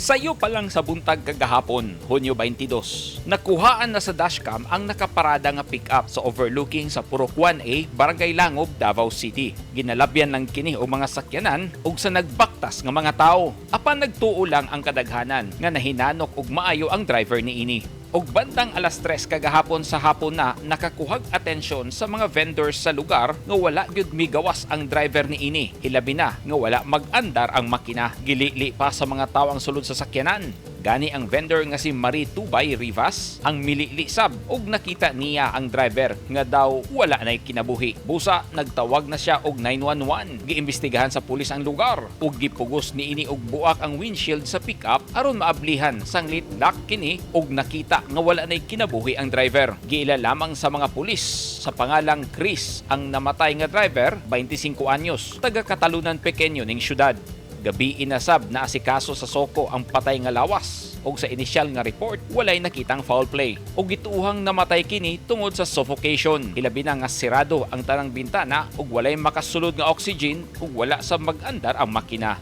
Sayo pa lang sa buntag kagahapon, Hunyo 22, nakuhaan na sa dashcam ang nakaparada nga pick-up sa overlooking sa Purok 1A, Barangay Langob, Davao City. Ginalabyan lang kini og mga sakyanan ug sa nagbaktas nga mga tao. Apan nagtuo lang ang kadaghanan nga nahinanok og maayo ang driver niini. Og bandang alas 3 kagahapon sa hapon na nakakuhag atensyon sa mga vendors sa lugar nga wala gyud migawas ang driver niini. Hilabi na nga wala mag-andar ang makina. Gilili pa sa mga tao ang sulod sa sakyanan. Gani ang vendor nga si Marie Tubay Rivas ang milili sab og nakita niya ang driver nga daw wala na'y kinabuhi. Busa nagtawag na siya og 911. Giimbestigahan sa pulis ang lugar ug gipugos niini og buak ang windshield sa pickup aron maablihan sanglit lock kini og nakita nga wala na'y kinabuhi ang driver. Giila lamang sa mga pulis sa pangalang Chris ang namatay nga driver, 25 anyos, taga Catalunan Pequeño ning syudad. Gabi inasab na asikaso sa Soko ang patay nga lawas ug sa inisyal nga report, walay nakitang foul play. Ug gituohang namatay kini tungod sa suffocation. Hilabi na nga sirado ang tanang bintana ug walay makasulod nga oxygen ug wala sa mag-andar ang makina.